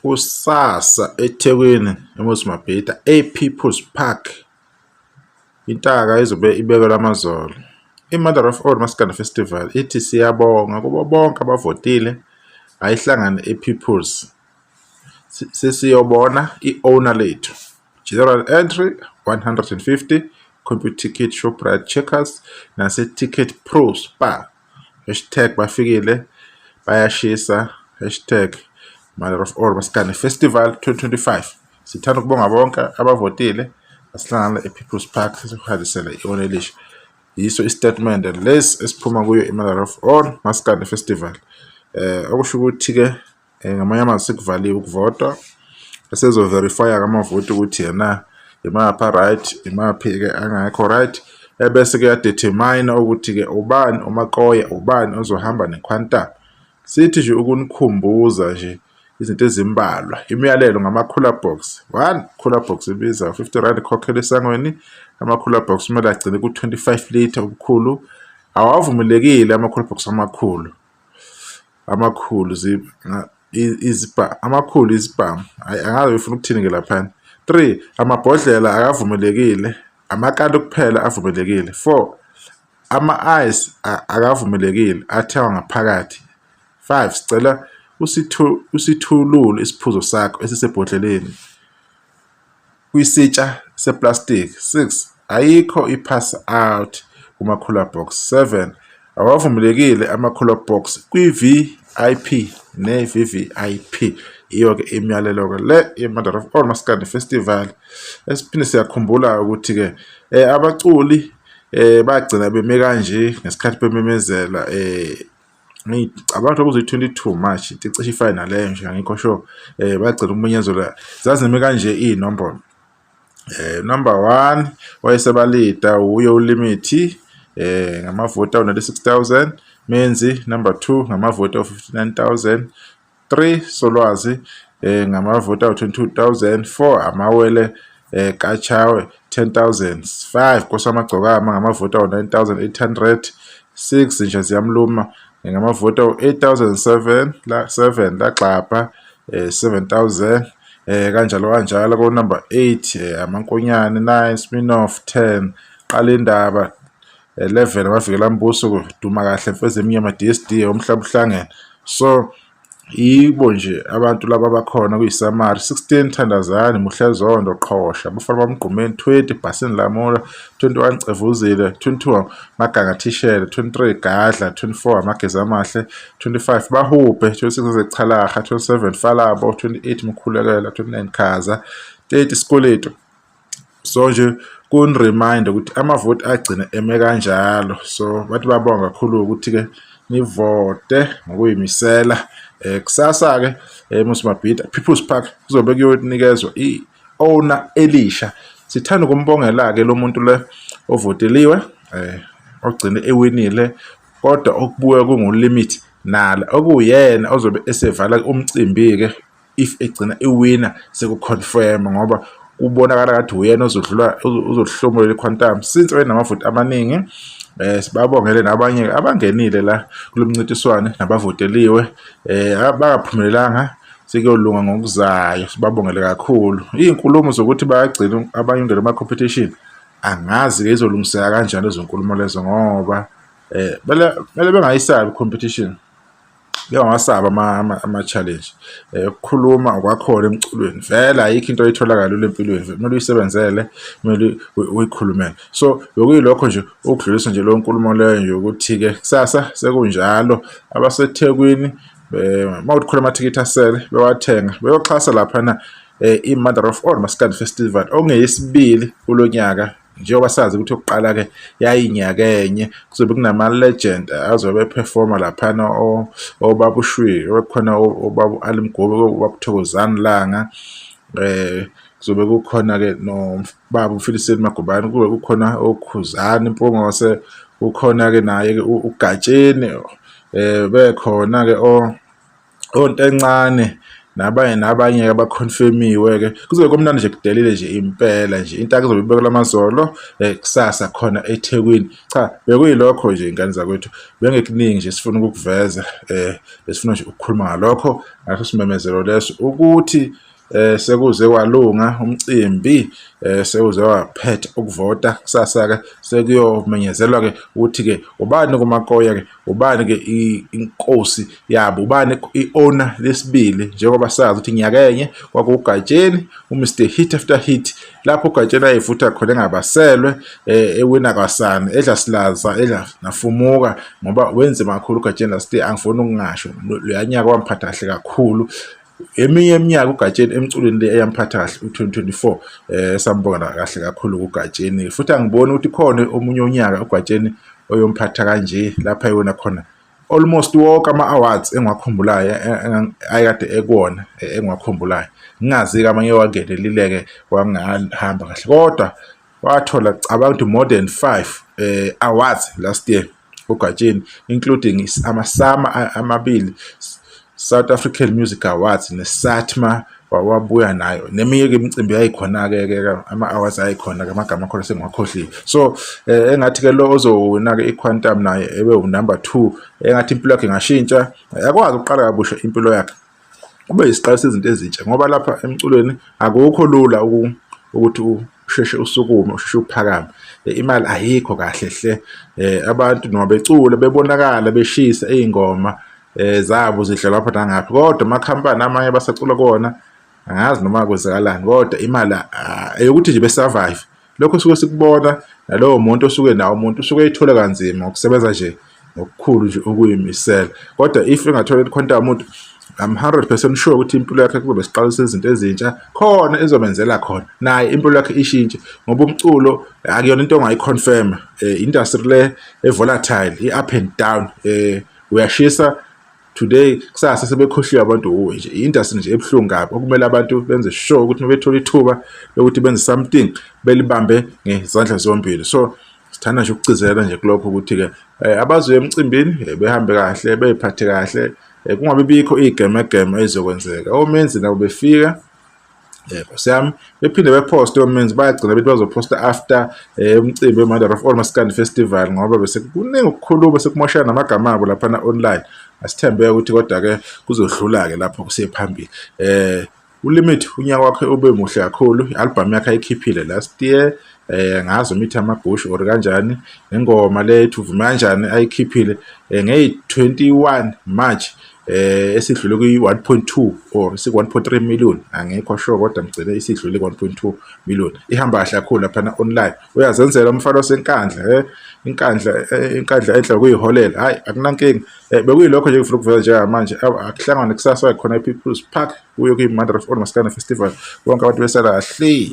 Kusasa eThekwini eMoses Mabhida e-People's Park intaka izobe ibekelwa amazolo. I-Mother of All Maskandi Festival ithi siyabonga kubo bonke abavotile ayihlangane e-People's sesiyobona i-owner lethu. General entry 150, Computicket, Shoprite Checkers nase-Ticket Pro Spar. Hashtag bafikile bayashisa, hashtag Mother of All Maskandi Festival 2025. Sithanda ukubonga bonke abavotile. Asihlangane e-People's Park sesikuhalisele i-owner elisha. Yiso isitatimende lesi esiphuma kuyo i-Mother of All Maskandi Festival. Okusho ukuthi-ke ngamanye amazwi sekuvaliwe ukuvota, esezo-verify-a amavoti ukuthi yena imaphi a-right, imaphi-ke angekho right, ebese kuya-determine ukuthi-ke ubani umakoya, ubani ozohamba ne-quantum. Sithi nje ukunikhumbuza nje izinto ezimbalwa. Imiyalelo ngama-cooler box. One, cooler box ibiza R50 ikhokhela esangweni. Ama-cooler box kumele agcine ku-25 litre ubukhulu. Awavumelekile ama-cooler box amakhulu. Amakhulu amakhulu izibhamu. Hhayi angazi befuna ukuthini-ke laphana. Three, amabhodlela akavumelekile, amakani kuphela avumelekile. Four, ama-ice akavumelekile athengwa ngaphakathi. Five, sicela usithulule isiphuzo sakho esisebhodleleni kwisitsha seplastiki. Six, ayikho i-pass out kuma-cooler box. Seven, awavumelekile ama-cooler box kwi-VIP ne-VVIP. Iyo-ke imiyalelo-ke le ye-Mother of All Maskandi Festival. Esiphinde siyakhumbula ukuthi-ke abaculi bagcina beme kanje ngesikhathi bememezela, ngicabanga ukuthi kuzoyi-22 March, into ecishe ifane naleyo nje, angikho sure. Bagcina ukumenyezelwa zazime kanje iy'nombolo. Number one wayesebalida uye uLimit ngamavoti awu-96,000. Menzi number 2 ngamavoti awu-59,000. 3 Solwazi ngamavoti awu-22,000. 4 Amawele kaChawe 10,000. 5 Nkosamagcokama ngamavoti awu-9,800. 6 Inja Ziyamluma ngamavoti awu-8,007 la 7 Lagxabha 7,000, kanjalo kanjalo. Ko number 8 Amankonyane, 9 Sminoff, 10 Qala Indaba, 11 Amavikela Mbuso, Duma Kahle Mfezi Emnyama, DSD Umhlaba Uhlangene. So yibo nje abantu laba abakhona kuyi-summary. 16 Thandazani, Muhle Zondo, Qhosha, Abafana Bamgqumeni, 20 Bhasini Lamula, 21 Cevuzile, 22 Maganga Thishela, 23 Gadla, 24 Amageza Amahle, 25 Bahubhe, 26 Zechalaha, 27 Falabo, 28 Mkhulekela, 29 Khaza, 30 Sikweletu. So nje kuni-remind ukuthi amavoti agcine eme kanjalo. So bathi babonga kakhulu ukuthi-ke nivote ngokuyimisela. Kusasa-ke eMoses Mabhida People's Park kuzobe kuyonikezwa i-owner elisha. Sithanda ukumbongela-ke lo muntu le ovoteliwe, ogcine ewinile, kodwa okubuye kunguLimit Nala okuwuyena ozobe esevala umcimbi-ke if egcina ewina seku-confirm, ngoba kubonakala ngathi uyena ozodlula uzohlomula le-quantum since wayenamavoti amaningi. Sibabongele nabanye abangenile la kulo mncintiswano nabavoteliwe, abangaphumelelanga sekuyolunga ngokuzayo. Sibabongele kakhulu. Iy'nkulumo zokuthi bayagcina abanye ungena ama-competition, angazi-ke izolungiseka kanjani lezo nkulumo lezo, ngoba kumele bengayisabi i-competition, bengawasabi ama-challenge. Ukukhuluma okwakhona emculweni vele ayikho into oyithola kalula empilweni, kumele uyisebenzele, kumele uyikhulumele. So bekuyilokho nje ukudlulisa nje leyo nkulumo leyo nje ukuthi-ke kusasa sekunjalo abaseThekwini uma kuthi khona amathikithi asele bewathenga beyoxhasa laphana i-Mother of All Maskandi Festival okungeyesibili kulo nyaka, njengoba sazi ukuthi yokuqala-ke yayinyakenye. Kuzobe kunama-legend azobe ephefoma laphana, obaba uShwi, khona obaba u-Ali Mgobe, ubaba uThokozani Langa, kuzobe kukhona-ke nobaba uFelicien Magubane, kube kukhona oKhuzani Mpungose, kukhona-ke naye-ke uGatsheni, bekhona-ke oNtencane. Nabanye nabanye abaconfirmiwe-ke kuzobe kumnandi nje kudelile nje impela nje into akuzobe ibekela amazolo kusasa khona eThekwini. Cha, bekuyilokho nje ingane zakwethu, bengekuningi nje sifuna ukukuveza, besifuna nje ukukhuluma ngalokho ngaso simemezelo leso ukuthi sekuze kwalunga umcimbi, sekuze waphetha ukuvota. Kusasa ke sekuyomenyezelwa ke ukuthi ke ubani kumakoya ke, ubani ke inkosi yabo, ubani i-owner lesibili, njengoba sazi ukuthi nyakenye kwakuGatsheni, uMr Hit After Hit, lapho uGatsheni ayivutha khona engabaselwe, ewina kwasani, edla silaza, edla nafumuka, ngoba wenzima kakhulu uGatsheni last year. Angifuni ukungasho, loya nyaka wamphatha kahle kakhulu. Eminye iminyaka uGatsheni emculweni le eyamphatha kahle u-2024, sambona kahle kakhulu kuGatsheni, futhi angiboni ukuthi khona omunye unyaka uGatsheni oyomphatha kanje lapha ewina khona almost wonke ama-awards engiwakhumbulayo ayekade ekuwona engiwakhumbulayo. Ngingazi-ke amanye wangenelile-ke wangahamba kahle, kodwa wathola, cabanga ukuthi more than 5 awards last year uGatsheni, including ama-SAMA amabili, South African Music Awards ne-SATMA, wabuya nayo neminye-ke imicimbi yayikhona-ke ke, ama-awards ayikhona-ke, amagama akhona sengiwakhohliwe. So engathi-ke lo ozowina-ke i-Quantum naye ebe unumber 2, engathi impilo yakhe ingashintsha, akwazi ukuqala kabusha impilo yakhe, kube isiqalo sezinto ezintsha, ngoba lapha emculweni akukho lula ukuthi usheshe usukume, usheshe uphakame. Imali ayikho kahle hle, abantu noma becula bebonakala beshisa iy'ngoma zabo zidlalwa lapha nangaphi, kodwa amakhampani amanye abasacula kuwona angazi noma kwenzakalani, kodwa imali eyokuthi nje besurvive. Lokho suke sikubona nalowo muntu osuke nawo, umuntu usuke eyithola kanzima ngokusebenza nje ngokukhulu nje ukuyimisela. Kodwa if engathola i-Quantum umuntu, I'm 100% sure ukuthi impilo yakhe kuzobe siqalo sezinto ezintsha khona ezomenzela khona, naye impilo yakhe ishintshe, ngoba umculo akuyona into ongayiconfirm, industry le e-volatile, i-up and down, uyashisa today, kusasa sebekhohliwe abantu uwe nje. I-industry nje ebuhlungu kabi, okumele abantu benze sure ukuthi uma bethola ithuba lokuthi benze something belibambe ngezandla zombili. So sithanda nje ukugcizelela nje kulokho ukuthi-ke abazoya emcimbini behambe kahle, bey'phathe kahle, kungabi bikho iy'gemegeme ey'zokwenzeka. Omenzi nabo befika, nkosi yami, bephinde bephoste omenzi, bayagcina bethi bazophosta after umcimbi we-Mother of All Maskandi Festival, ngoba bese kuningi ukukhuluma, sekumoshana namagama abo laphana online. Asithembe ukuthi kodwa-ke kuzodlula-ke lapho kusiye phambili. ULimit unyaka wakhe ube muhle kakhulu, i-album yakhe ayikhiphile last year, ngazi umithi amagushu or kanjani, nengoma le ethi uvume kanjani ayikhiphile ngeyi-21 March, esidlule kwi-1.2 or siku-1.3 million, angikho sure, kodwa ngigcine isidlule ku-1.2 million. Ihamba kahle kakhulu laphana online. Uyazenzela umfana waseNkandla, iNkandla, iNkandla enhle kuyiholela, hhayi akunankinga. Bekuyilokho nje ngifuna ukuveza njengamanje. Akuhlangane kusasa khona e-People's Park, kuyo kwi-Mother of All Maskandi Festival, bonke abantu besala kahle.